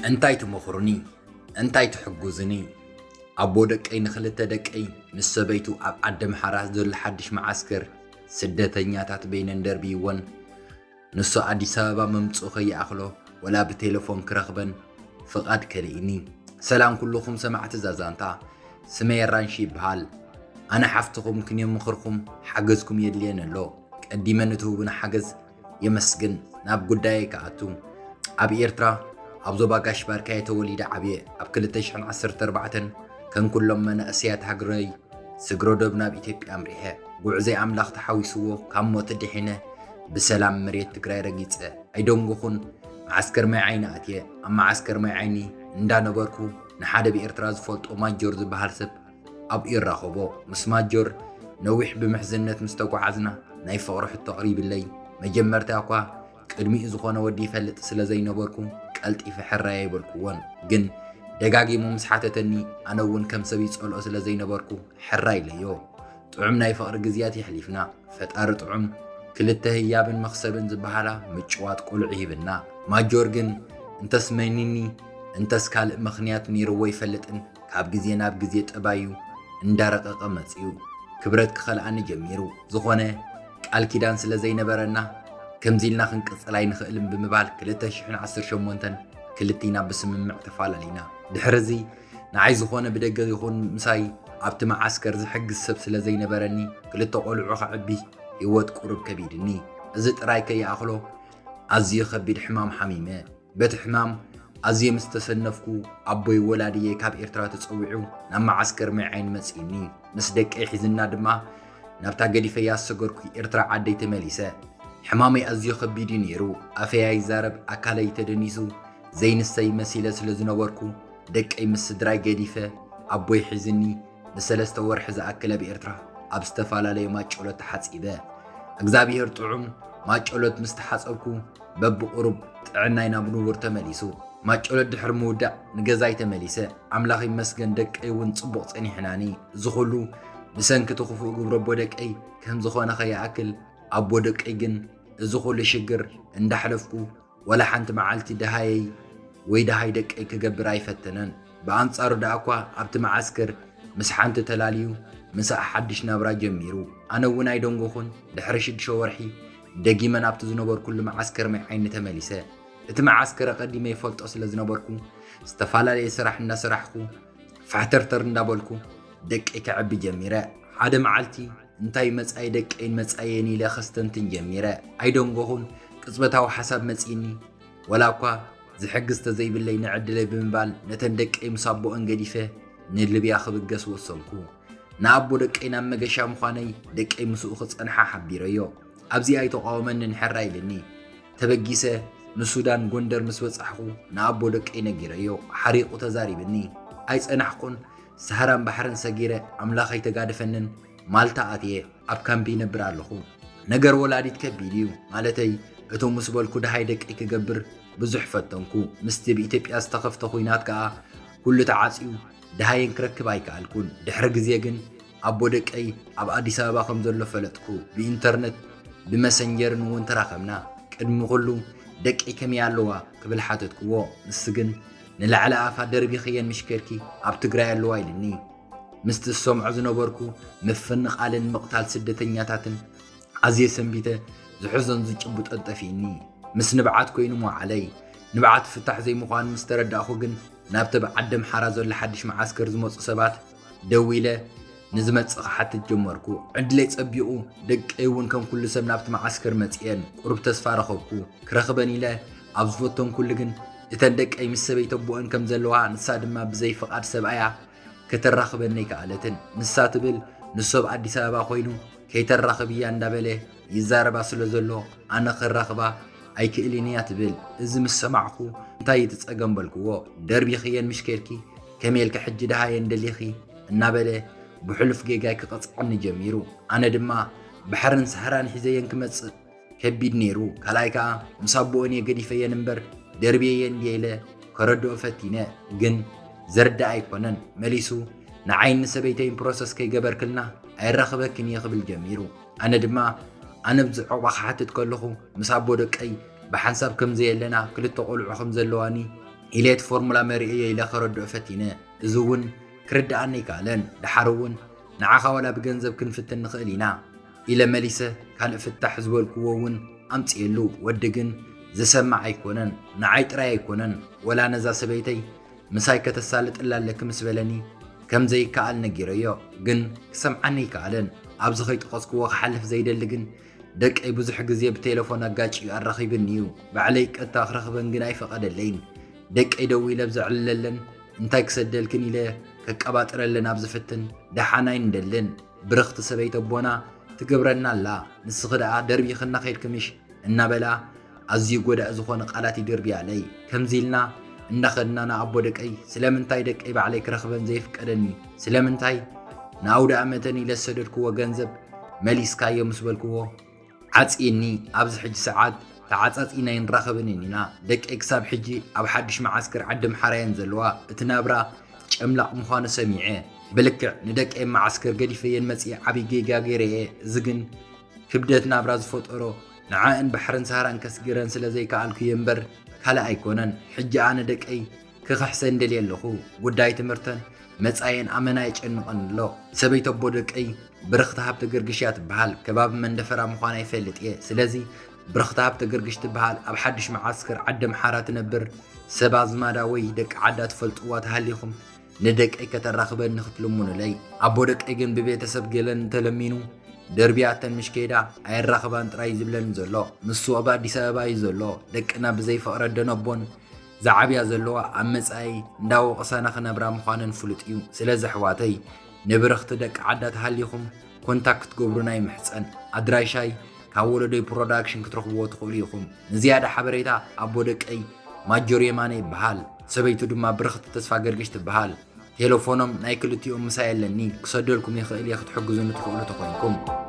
እንታይ ትመኽሩኒ? እንታይ ትሕግዙኒ? ኣቦ ደቀይ ንኽልተ ደቀይ ምስ ሰበይቱ ኣብ ዓዲ ኣምሓራ ዘሎ ሓድሽ መዓስከር ስደተኛታት በይነን ደርብይወን። ንሱ ኣዲስ ኣበባ ምምጽኡ ከይኣኽሎ ወላ ብቴሌፎን ክረኽበን ፍቓድ ከልኢኒ። ሰላም ኩልኹም ሰማዕቲ ዛዛንታ፣ ስመይ ኣራንሺ ይበሃል። ኣነ ሓፍትኹም ክንዮ ምኽርኹም ሓገዝኩም የድልየን ኣሎ። ቀዲመ ንትህቡና ሓገዝ የመስግን። ናብ ጉዳየይ ክኣቱ፣ ኣብ ኤርትራ ኣብ ዞባ ጋሽ ባርካ እየ ተወሊደ ዓብየ። ኣብ ክልተ ሽሕን ዓሰርተ ኣርባዕተን ከም ኩሎም መናእሰያት ሃገረይ ስግረ ዶብ ናብ ኢትዮጵያ ኣምሪሐ። ጉዕዞይ ኣምላኽ ተሓዊስዎ ካብ ሞት ድሒነ ብሰላም መሬት ትግራይ ረጊጸ። ኣይደንጎኹን፣ መዓስከር ማይ ዓይኒ ኣትየ። ኣብ መዓስከር ማይ ዓይኒ እንዳነበርኩ ንሓደ ብኤርትራ ዝፈልጦ ማጆር ዝበሃል ሰብ ኣብኡ ይራኸቦ። ምስ ማጆር ነዊሕ ብምሕዝነት ምስ ተጓዓዝና ናይ ፍቕሪ ሕቶ ኣቕሪብለይ። መጀመርታ እኳ ቅድሚኡ ዝኾነ ወዲ ይፈልጥ ስለ ዘይነበርኩ ቀልጢፈ ሕራይ ኣይበልኩዎን። ግን ደጋጊሙ ምስ ሓተተኒ ኣነ እውን ከም ሰብ ይጸልኦ ስለ ዘይነበርኩ ሕራይ ኢለዮ። ጥዑም ናይ ፍቕሪ ግዜያት የሕሊፍና። ፈጣሪ ጥዑም ክልተ ህያብን መኽሰብን ዝበሃላ ምጭዋት ቆልዑ ሂብና። ማጆር ግን እንተስ መኒኒ እንተስ ካልእ ምኽንያት ነይርዎ ኣይፈልጥን፣ ካብ ግዜ ናብ ግዜ ጠባዩ እንዳረቐቐ መጺኡ። ክብረት ክኸልኣኒ ጀሚሩ። ዝኾነ ቃል ኪዳን ስለ ዘይነበረና ከምዚ ኢልና ክንቅጽል ኣይንኽእልን ብምባል ክልተ ሽሕን ዓሰርተ ሸሞንተን ክልቲና ብስምምዕ ተፈላለይና። ድሕሪ እዚ ንዓይ ዝኾነ ብደገ ይኹን ምሳይ ኣብቲ መዓስከር ዝሕግዝ ሰብ ስለ ዘይነበረኒ ክልተ ቆልዑ ከዕቢ ህይወት ቁሩብ ከቢድኒ። እዚ ጥራይ ከይኣኽሎ ኣዝዩ ከቢድ ሕማም ሓሚመ። በቲ ሕማም ኣዝየ ምስ ተሰነፍኩ ኣቦይ ወላድየ ካብ ኤርትራ ተጸዊዑ ናብ መዓስከር ማይ ዓይኒ መጺኡኒ። ምስ ደቀይ ሒዝና ድማ ናብታ ገዲፈያ ዝሰገርኩ ኤርትራ ዓደይ ተመሊሰ። ሕማመይ ኣዝዩ ከቢድ እዩ ነይሩ። ኣፈይ ኣይዛረብ፣ ኣካለይ ተደኒሱ ዘይንሰይ መሲለ ስለ ዝነበርኩ ደቀይ ምስ ስድራይ ገዲፈ ኣቦይ ሒዝኒ ንሰለስተ ወርሒ ዝኣክል ኣብ ኤርትራ ኣብ ዝተፈላለየ ማጨሎት ተሓጺበ። እግዚኣብሄር ጥዑም ማጨሎት ምስ ተሓጸብኩ በብቑሩብ ጥዕናይ ናብ ንቡር ተመሊሱ። ማጨሎት ድሕሪ ምውዳእ ንገዛይ ተመሊሰ። ኣምላኽ ይመስገን ደቀይ እውን ጽቡቕ ጸኒሕናኒ። እዚ ኹሉ ብሰንኪ እቲ ክፉእ ግብረ ኣቦ ደቀይ ከም ዝኾነ ከይኣክል ኣቦ ደቀይ ግን እዚ ኹሉ ሽግር እንዳሕለፍኩ ወላ ሓንቲ መዓልቲ ደሃየይ ወይ ደሃይ ደቀይ ክገብር ኣይፈተነን። ብኣንጻሩ ደኣ እኳ ኣብቲ መዓስከር ምስ ሓንቲ ተላልዩ ምስኣ ሓድሽ ናብራ ጀሚሩ። ኣነ እውን ኣይደንጎኹን። ድሕሪ ሽዱሽተ ወርሒ ደጊመ ናብቲ ዝነበርኩሉ መዓስከር ማይ ዓይኒ ተመሊሰ። እቲ መዓስከር ኣቐዲመ ይፈልጦ ስለ ዝነበርኩ ዝተፈላለየ ስራሕ እንዳሰራሕኩ ፋሕተርተር እንዳበልኩ ደቀይ ከዕቢ ጀሚረ። ሓደ መዓልቲ እንታይ መጻኢ ደቀይን መጻኢየን ኢለ ከስተንትን ጀሚረ። ኣይደንጎኹን፣ ቅጽበታዊ ሓሳብ መጺእኒ። ወላ እኳ ዝሕግዝ ተዘይብለይ ንዕድለይ ብምባል ነተን ደቀይ ምስ ኣቦአን ገዲፈ ንሊብያ ክብገስ ወሰንኩ። ንኣቦ ደቀይ ናብ መገሻ ምዃነይ ደቀይ ምስኡ ክጸንሓ ሓቢረዮ። ኣብዚ ኣይተቓወመንን ሕራይ ኢልኒ። ተበጊሰ ንሱዳን ጎንደር ምስ በጻሕኩ ንኣቦ ደቀይ ነጊረዮ። ሓሪቑ ተዛሪብኒ። ኣይጸናሕኩን። ሳህራን ባሕርን ሰጊረ ኣምላኽ ኣይተጋደፈንን ማልታ ኣትየ ኣብ ካምፕ ይነብር ኣለኹ። ነገር ወላዲት ከቢድ እዩ። ማለተይ እቶም ምስ በልኩ ደሃይ ደቀይ ክገብር ብዙሕ ፈተንኩ። ምስቲ ብኢትዮጵያ ዝተኸፍተ ኲናት ከኣ ኩሉ ተዓጽዩ ደሃየን ክረክብ ኣይከኣልኩን። ድሕሪ ግዜ ግን ኣቦ ደቀይ ኣብ ኣዲስ ኣበባ ከም ዘሎ ፈለጥኩ። ብኢንተርነት ብመሰንጀርን እውን ተራኸብና። ቅድሚ ኩሉ ደቀይ ከመይ ኣለዋ ክብል ሓተትክዎ። ንሱ ግን ንላዕሊ ኣፋ ደርቢኽየን ምሽ ከድኪ ኣብ ትግራይ ኣለዋ ኢልኒ። ምስቲ ዝሰምዖ ዝነበርኩ ምፍንቓልን ምቕታል ስደተኛታትን ኣዝየ ሰንቢተ ዝሕዞን ዝጭብጦን ጠፊእኒ። ምስ ንብዓት ኮይኑ መዋዕለይ። ንብዓት ፍታሕ ዘይምዃኑ ምስ ተረዳእኹ ግን ናብቲ ብዓዲ ኣምሓራ ዘሎ ሓድሽ መዓስከር ዝመጹ ሰባት ደዊለ ንዝመጽእ ክሓትት ጀመርኩ። ዕድለይ ጸቢቑ ደቀይ እውን ከም ኩሉ ሰብ ናብቲ መዓስከር መጺኤን። ቁሩብ ተስፋ ረኸብኩ። ክረኽበን ኢለ ኣብ ዝፈተንኩሉ ግን እተን ደቀይ ምስ ሰበይቲ ኣቦአን ከም ዘለዋ ንሳ ድማ ብዘይ ፍቓድ ሰብኣያ ከተራኽበኒ ኣይከኣለትን። ንሳ ትብል ንሱ ኣብ ኣዲስ ኣበባ ኮይኑ ከይተራኽብያ እንዳበለ ይዛረባ ስለ ዘሎ ኣነ ከራኽባ ኣይክእልን እያ ትብል። እዚ ምስ ሰማዕኩ እንታይ እዩ እቲ ጸገም በልክዎ። ደርቢኽየን ምሽ ከድኪ ከመይ ኢልኪ ሕጂ ደሃየን ደሊኺ እናበለ ብሕሉፍ ጌጋይ ክቐጽዓኒ ጀሚሩ። ኣነ ድማ ባሕርን ሳህራን ሒዘየን ክመጽእ ከቢድ ነይሩ። ካልኣይ ከኣ ምስ ኣቦኦን እየ ገዲፈየን እምበር ደርብየየን ድየ ኢለ ከረድኦ ፈቲነ። ግን ዘርድእ ኣይኮነን። መሊሱ ንዓይን ንሰበይተይን ፕሮሰስ ከይገበርክልና ኣይራኽበክን እየ ክብል ጀሚሩ። ኣነ ድማ ኣነ ብዚ ዕቑባ ክሓትት ከለኹ ምስ ኣቦ ደቀይ ብሓንሳብ ከም ዘየለና ክልተ ቆልዑ ከም ዘለዋኒ ኢለ እቲ ፎርሙላ መሪኤዮ ኢለ ከረድኦ ፈቲነ። እዚ እውን ክርድኣኒ ኣይከኣለን። ደሓር እውን ንዓኻ ዋላ ብገንዘብ ክንፍትን ንኽእል ኢና ኢለ መሊሰ። ካልእ ፍታሕ ዝበልክዎ እውን ኣምፅኤሉ። ወዲ ግን ዝሰማዕ ኣይኮነን። ንዓይ ጥራይ ኣይኮነን፣ ወላ ነዛ ሰበይተይ ምሳይ ከተሳልጥላ ኣለኪ ምስ በለኒ ከም ዘይከኣል ነጊረዮ። ግን ክሰምዓኒ ኣይከኣለን። ኣብዚ ከይጠቐስክዎ ክሓልፍ ዘይደሊ ግን ደቀይ ብዙሕ ግዜ ብቴሌፎን ኣጋጭዩ ኣራኺብኒ እዩ። ባዕለይ ቀጥታ ክረኽበን ግን ኣይፈቐደለይን። ደቀይ ደዊለ ኣብ ዘዕልለለን እንታይ ክሰደልክን ኢለ ከቀባጥረለን ኣብ ዝፍትን ደሓን ኣይንደልን። ብርኽቲ ሰበይቲ ኣቦና ትገብረና ኣላ። ንስኺ ደኣ ደርቢኽና ከይድኪ ምሽ እናበላ ኣዝዩ ጎዳኢ ዝኾነ ቃላት ይድርብያለይ። ከምዚ ኢልና እንዳኸድና ንኣቦ ደቀይ ስለምንታይ ደቀይ ባዕለይ ክረኽበን ዘይፍቀደኒ? ስለምንታይ ንኣውደ ኣመተን ኢለ ዝሰደድክዎ ገንዘብ መሊስካዮ ምስ በልክዎ ዓጽየኒ። ኣብዚ ሕጂ ሰዓት ተዓጻጺና ኣይንራኸብን ኢና። ደቀይ ክሳብ ሕጂ ኣብ ሓድሽ መዓስከር ዓዲ ኣምሓራ እየን ዘለዋ። እቲ ናብራ ጨምላቕ ምዃኑ ሰሚዐ። ብልክዕ ንደቀይ መዓስከር ገዲፈየን መጺኤ ዓብዪ ጌጋ ገይረ እየ። እዚ ግን ክብደት ናብራ ዝፈጠሮ ንዓእን ባሕርን ሰሃራን ከስግረን ስለ ዘይከኣልኩ እየ እምበር ካልእ ኣይኮነን። ሕጂ ኣነ ደቀይ ክኽሕሰን ደልየ ኣለኹ። ጉዳይ ትምህርተን መጻኢየን ኣመና የጨንቐን ኣሎ። ሰበይቲ ኣቦ ደቀይ ብርኽቲ ሃብተ ገርግሽ እያ ትበሃል። ከባቢ መንደፈራ ምዃና ይፈልጥ እየ። ስለዚ ብርኽቲ ሃብተ ገርግሽ ትበሃል ኣብ ሓድሽ መዓስከር ዓዲ ኣምሓራ ትነብር ሰብ ኣዝማዳ ወይ ደቂ ዓዳ ትፈልጥዋ ተሃሊኹም ንደቀይ ከተራኽበኒ ክትልምኑለይ። ኣቦ ደቀይ ግን ብቤተሰብ ገለን እንተለሚኑ ደርብያተን ምሽ ከይዳ ኣየራኽባን ጥራይ እዩ ዝብለኒ ዘሎ። ንሱ ኣብ ኣዲስ ኣበባ እዩ ዘሎ። ደቅና ብዘይ ፍቕሪ ኣደን ኣቦን ዝዓብያ ዘለዋ ኣብ መጻኢ እንዳወቐሳና ክነብራ ምዃነን ፍሉጥ እዩ። ስለዚ ኣሕዋተይ ንብርኽቲ ደቂ ዓዳ ተሃሊኹም ኮንታክት ክትገብሩና ይምሕጸን። ኣድራሻይ ካብ ወለዶይ ፕሮዳክሽን ክትረኽብዎ ትኽእሉ ኢኹም። ንዝያዳ ሓበሬታ ኣቦ ደቀይ ማጆር የማነ ይበሃል። ሰበይቱ ድማ ብርኽቲ ተስፋ ገርግሽ ትበሃል። ቴሌፎኖም ናይ ክልቲኦም ምሳይ ኣለኒ፣ ክሰደልኩም ይኽእል እየ ክትሕግዙኒ ትኽእሉ ተኾይንኩም።